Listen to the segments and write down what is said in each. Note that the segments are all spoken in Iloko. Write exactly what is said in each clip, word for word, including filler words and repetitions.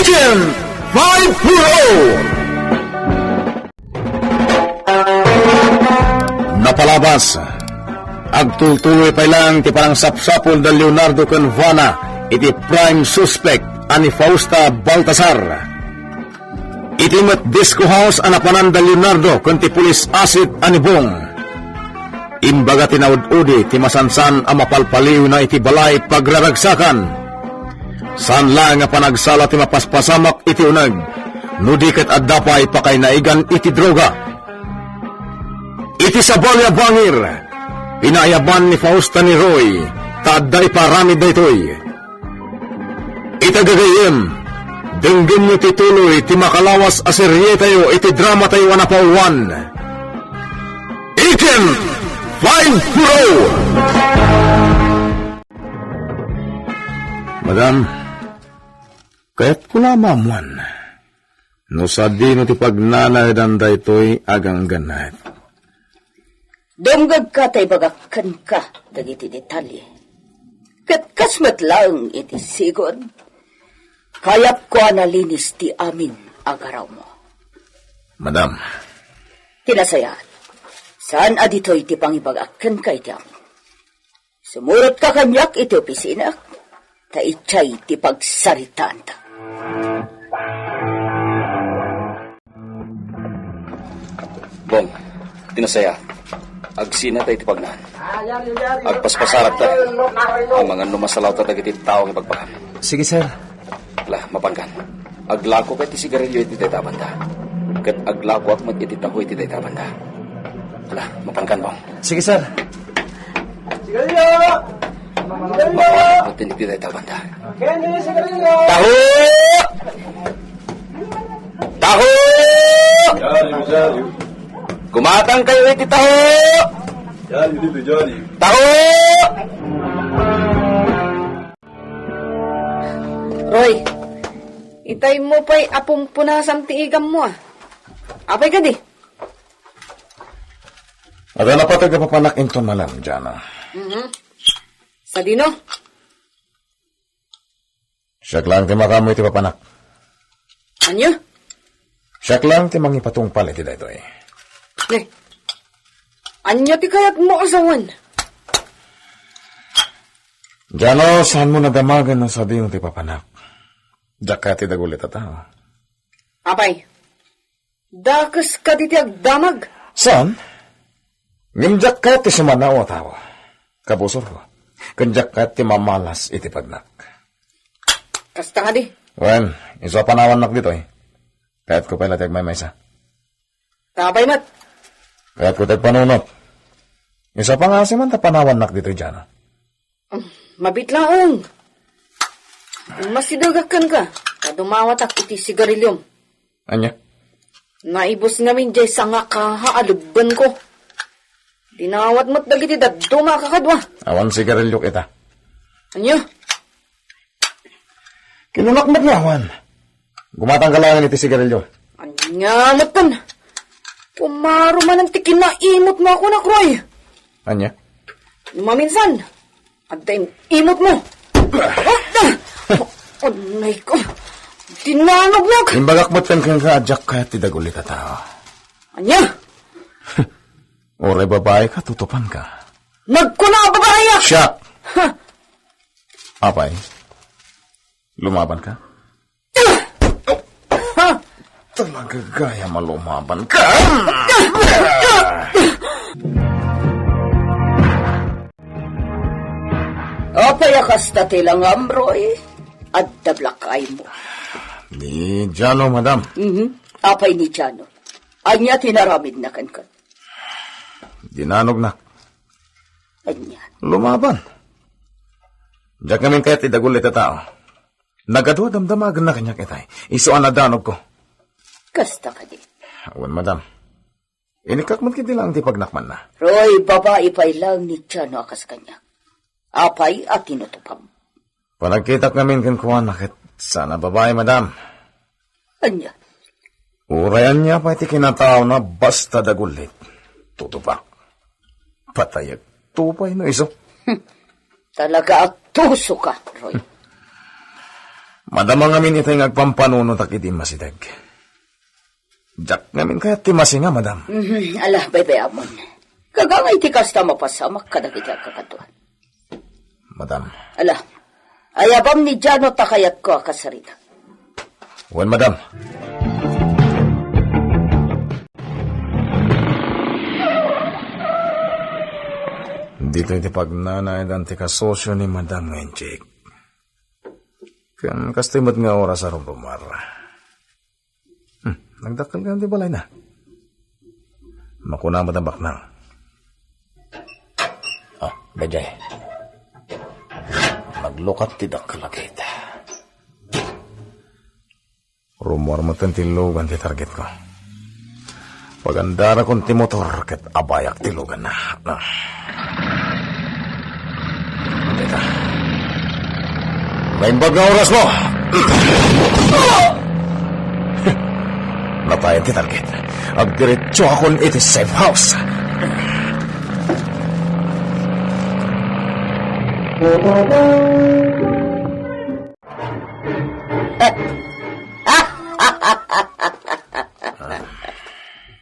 Action! Five Pro! Napalabas. Agtultuloy pay lang ti panangsapsapul da Leonardo ken Vana iti prime suspect a ni Fausta Baltasar. Iti met disco house a napanan da Leonardo ken ti pulis asit a ni Bong. Imbaga ti naud-udi ti masansan a mapalpaliwna iti balay pagraragsakan. Saan laeng a panagsala ti mapaspasamak iti uneg, no di ket adda pay pakaynaigan iti droga. Iti sabali a bangir, pinaayaban ni Fausta ni Roy ta adda iparamid daytoy. Ita gagayyem, denggenyo ti tuloy ti makalawas a serietayo iti dramatayo a napauluan. Agent Five Pro! Madam, kayatko la a maammuan no sadino ti pagnanaedan daytoy a ganggannaet. Dumngegka ta ibagak kenka dagiti detalye. Ket kas met laeng iti sigud, kayatko a nalinis ti amin a garawmo. Madam. Ti nasayaat, saan a ditoy ti pangibagak kenka iti amin. Sumurotka kaniak iti opisinako, ta idiay ti pagsaritaanta. Bong, ti nasayaat, agsinata iti pagnaan. Agpaspasarakta. Amangan no masalawta dagiti tao nga ibagbagam. Sige, sir. La, mapankan. Aglakoka iti sigarilio iti dayta a banda. Ket aglakoak met iti taho iti dayta a banda. La, mapankan, Bong. Sige, sir. Sigarilio! Sigarilio! Mapankan met iti dayta a banda. Kenny, sigarilio! Taho! Taho! Diario, diario. Gumatangkayo iti taho! Diario dito, diario. Taho! Roy, itaymo pay a pumpunasan ti igammo, a. Apay kadi? Adda napateg a papanak inton malem, Jana. Mhm. Sadino? Siak laeng ti makaammo iti papanak. Ania? Siak laeng ti mangipatungpal iti daytoy. Ne. Ania ti kayatmo a sawen? Jana, saanmo nadamagen no sadino ti papanak. Diak kayat ti dagulit a tao. Apay, dakes kadi ti agdamag? Saan? Ngem diak kayat ti sumannao a tao. Kabusorko. Ken diak kayat ti mamalas iti pagnak. Kasta kadi? Wen, isu a panawannak ditoy. Kayatko pay la ti agmaymaysa. Apay met? Kayatko ti agpanunot. Isu a pangaasim man ta panawannak ditoy, Jana. Mm, mabiit laeng. Masidegak kenka, ta dumawatak iti sigariliom. Ania? Naibus ngamin diay sangakaha a lebbenko. Dinawat met dagiti dadduma a kakadua. Awan sigariliok ita. Ania? Kinunak met nga awan. Gumatangka laeng iti sigarilio. Ania metten? Pumaro manen ti kinaimotmo a kunak, Roy. Ania? No maminsan, adda im-, imotmo. Anay ko. Dinanognak. Imbagak metten kenka a diak kayat ti dagulit a tao. Ania? Uray babaika, tutupanka. Nagkuna a babaia! Siak! Ha? Apay, lumabanka? Ha? Talaga gayam a lumabanka? Apay a kasta ti langam, Roy? Adda black eye mo. Ni Jano, madam. Mhm. Apay ni Jano? Ania ti naramidna kenka? Dinanognak. Ania? Lumaban. Diak ngamin kayat ti dagulit a tao. Nagadu a damdamagenna kaniak itay. Isu a nadanogko. Kasta kadi? Wen, madam. Inikkak met ketdi laeng ti pagnakmanna. Roy, babai pay laeng ni Jano a kas kaniak. Apay a tinutupam? Panagkitak ngamin kenkuana ket saan a babai, madam. Ania? Uray ania pay ti kinataona, basta dagulit, tutupak. Patayek to pay no isu. Talaga a tuso ka, Roy. Madama ngamin itay nga agpampanunotak iti immasideg. Diak ngamin kayat ti masinga, madam. Mhm, ala, baybayamon. Kagangay ti kasta mapasamak kadagiti agkakaduan. Madam. Ala, ayabam ni Jano ta kayatko a kasarita. Wen, madam. Ditoy ti pagnanaedan ti kasosio ni Madam nga Inchik. Ken kastoy met nga oras a rumrumar. Hmm, nagdakkel nga ti balayna. Makuna met a baknang. Ah, daydiay. Naglukat ti dakkel a gate. Rummuar metten ti lugan ti targetko. Pagandarakon ti motor ket abayak ti luganna. Ah. Teka. Naimbag nga orasmo! Natayan ti target. Agdiretsoakon iti safe house.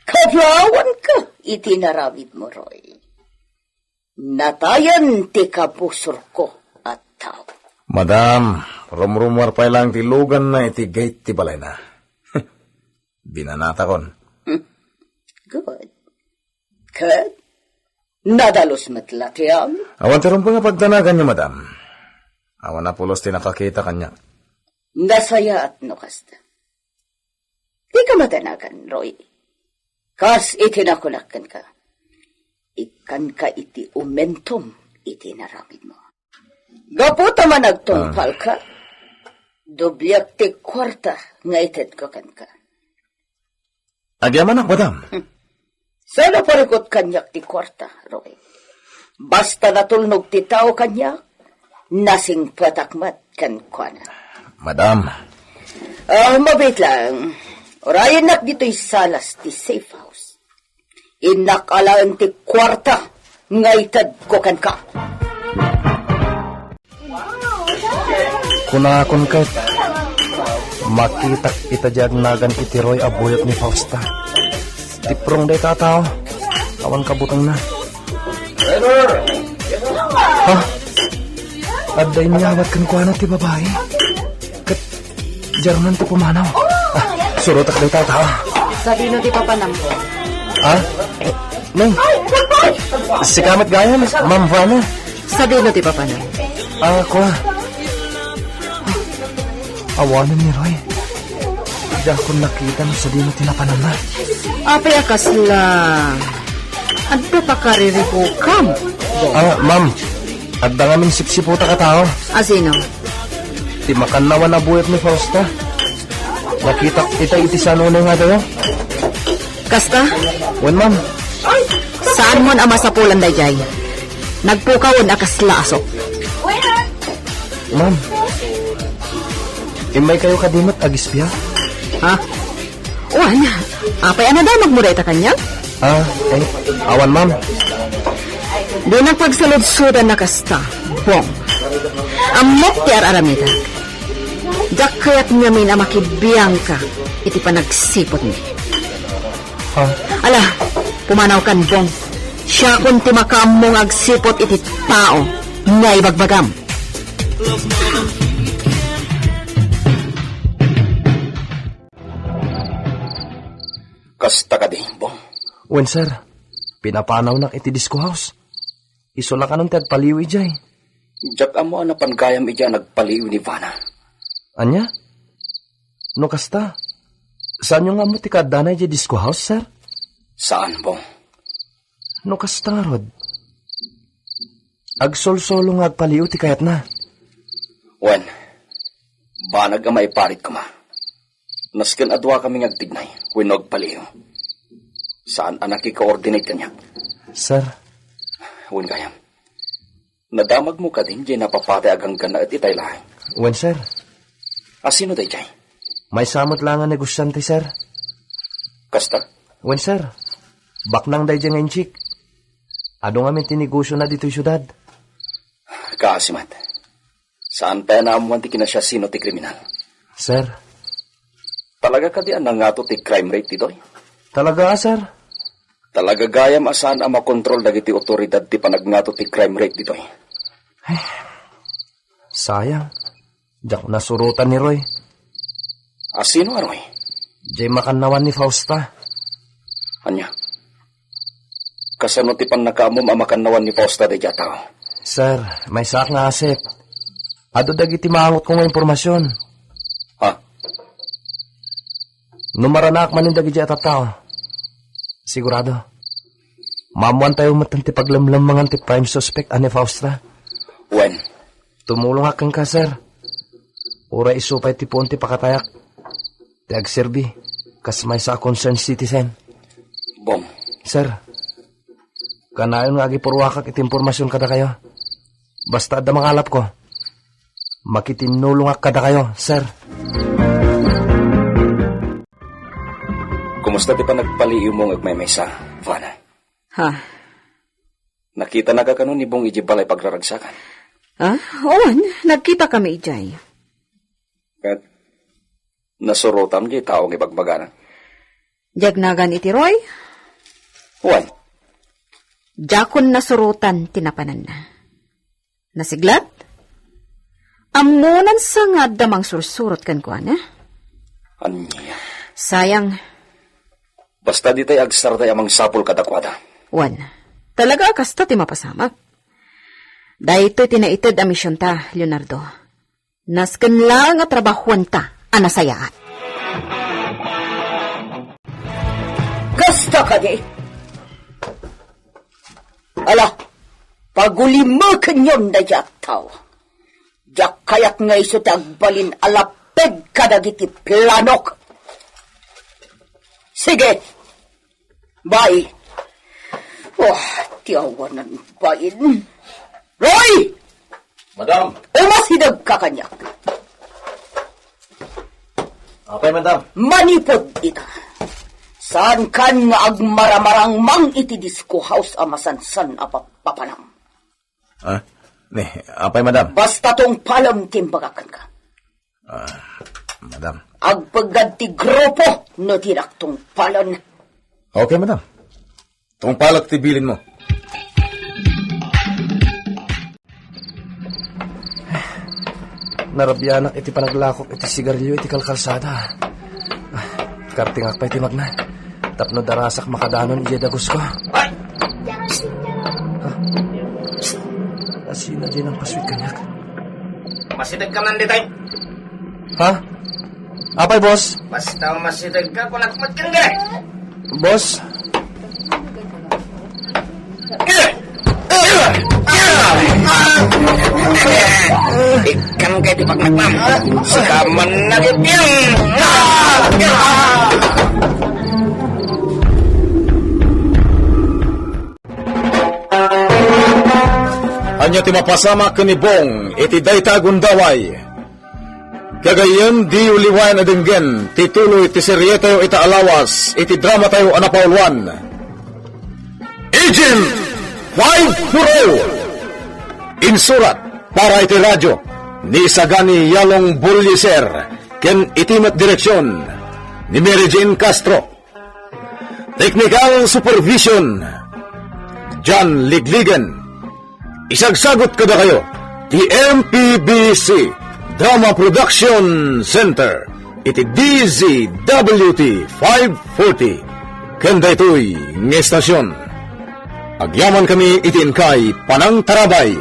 Kadawanka iti naramidmo, Roy. Natayan ti kabusorko a tao. Madam, rumrummuar pay laeng ti luganna iti gate ti balayna. Binanatakon. Hmm. Good. Ket nadalus met la ti amin. Awan ti rumbeng a pagdanaganyo, madam. Awan a pulos ti nakakita kaniak. Nasayaat no kasta. Dika madanagan, Roy. Kas iti nakunak kenka, ikkanka iti umentom iti naramidmo. Gapu ta managtungpalka, dobliak ti kuarta nga itedko kenka. Agyamanak, madam. Hmm. Saan a parikut kaniak ti kuarta, Roy? Basta natulnog ti tao kaniak, nasingpetak met kenkuana. Madam. Ah, mabiit lang. Urayennak ditoy salas ti safe house. Innak alaen ti kuarta nga itedko kenka. Kunakon ket, makitak ita diay agnagan iti Roy a buyot ni Fausta. Tiprong dayta a tao, awan kabutengna. Ha? Adda inyawat kenkuana ti babai. Ket diay runan ti pumanaw. Ah, surotek dayta a tao. Sadino ti papanam? Ha? Eh, Neng. Sika met gayam, Ma'am Vana. Sadino ti papanam? Ah, kua. Awanen ni Roy. Diakon nakita no sadino ti napanamna. Apay a kasla adda pakariribukam? Ah, ma'am. Adda ngamin sipsiputak a tao. A sino? Ti makannawan a buyot ni Fausta. Nakitak ita iti sanunay nga adayo. Kasta? Wen, ma'am. Saanmon a masapulan daydiay. Nagpukawen a kasla asok. Ma'am, immaykayo kadi met agispia? Ha? Wen, apay a nadamagmo dayta kaniak? Ah, eh, awan, ma'am. Dinak pagsaludsodan a kasta, Bong. Ammok ti ar-aramidak. Diak kayat ngamin a makibiangka iti panagsiputmi. Ah. Ala, pumanawkan, Bong. Siakon ti makaammo nga agsiput iti tao nga ibagbagam. Kasta kadi, Bong? Wen, sir. Pinapanawnak iti disco house. Isu la kanon ti agpaliiw idiay. Diak ammo a napan gayam idiay a nagpaliiw ni Vana. Ania? No kasta, saanyo nga ammo ti kaaddana idiay disco house, sir? Saan, Bong. No kasta ngarud, agsolsolo nga agpaliiw ti kayatna. Wen, banag a maiparit koma. Nasken a duakami nga agtignay wenno agpaliiw. Saan a nakikoordinate kaniak. Sir. Wen gayam. Nadamagmo kadin diay napapatay a ganggannaet itay laeng? Wen, sir. A sino daydiay? Maysa met la nga negosiante, sir. Kasta? Wen, sir. Baknang daydiay nga Inchik. Adu ngamin ti negosiona ditoy siudad. Kaasi met. Saan pay a naammoan ti kinasiasino ti kriminal? Sir. Talaga kadi a nangato ti crime rate ditoy? Talaga, sir. Talaga gayam a saan a makontrol dagiti otoridad ti panagngato ti crime rate ditoy. Ay, sayang. Diak nasurotan ni Roy. A sino a Roy? Diay makannawan ni Fausta. Ania? Kasano ti pannakaammom a makannawan ni Fausta daydiay a tao? Sir, maysaak nga asip. Adu dagiti maangotko nga impormasion. Ha? No maranaak manen dagiti a tattao, sigurado, maammoantayo met ti paglemlemmengan ti prime suspect a ni Fausta. Wen. Tumulongak kenka, sir. Uray isu pay ti puon ti pakatayak, ti agserbi kas maysa a concerned citizen. Bong. Sir, kanayon nga agipurruakak iti impormasion kadakayo. Basta adda mangalapko, makitinnulongak kadakayo, sir. Kumusta ti panagpaliiwmo nga agmaymaysa, Vana? Ha? Nakitanaka kano ni Bong idiay balay pagraragsakan? Ah, wen, nagkitakami idiay. Ket nasurotam diay tao nga ibagbagana? Diay agnagan iti Roy? Wen. Diakon nasurotan ti napananna. Nasiglat? Ammonansa nga adda mangsursurot kenkuana. Ania? Sayang. Basta ditay agsarday a mangsapul kadakuada. Wen, talaga a kasta ti mapasamak. Daytoy ti naited a misionta, Leonardo. Nasken laeng a trabahuanta a nasayaat. Kasta kadi? Ala, pagulimekenyon daydiay a tao. Diak kayat nga isu ti agbalin a lapeg kadagiti planok. Sige, bai. Oh, ti awanan bain. Roy! Madam! Umasidegka kaniak. Apay, madam? Manipud ita, saankan nga agmaramarangmang iti disco house a masansan a papapanam. Ah, ni, apay, madam? Basta tungpalem ti imbagak kenka. Ah, madam. Agpeggad ti grupo no dinak tungpalen. Okay, madam. Tungpalek ti bilinmo. Narabianak iti panaglakok iti sigarilio iti kalkalsada. Ah, kartingak pay ti magna. Tapno darasak makadanon idiay dagusko. Ay! Ha? Psst! Asina diay nangpasuy kaniak. Masidegka man ditoy. Ha? Apay, boss? Basta masidegka, kunak met kenka. Boss? Ikkan kay ti pagnaknam. Sika man nagitiang. Ania ti mapasamak ken ni Bong iti dayta a gundaway? Kagayem, diyo liwayan a denggen ti tuloy ti serietayo ita a lawas iti dramatayo a napauluan, Agent five four oh. Insurat para iti radio ni Sagani Yalong Bolliser ken iti met direksion ni Mary Jane Castro. Technical supervision, John Ligligan. Isagsagut kadakayo ti M P B C Drama Production Center iti D Z W T five forty. Ken daytoy nga estasion, agyamankami iti inkay panangtarabay.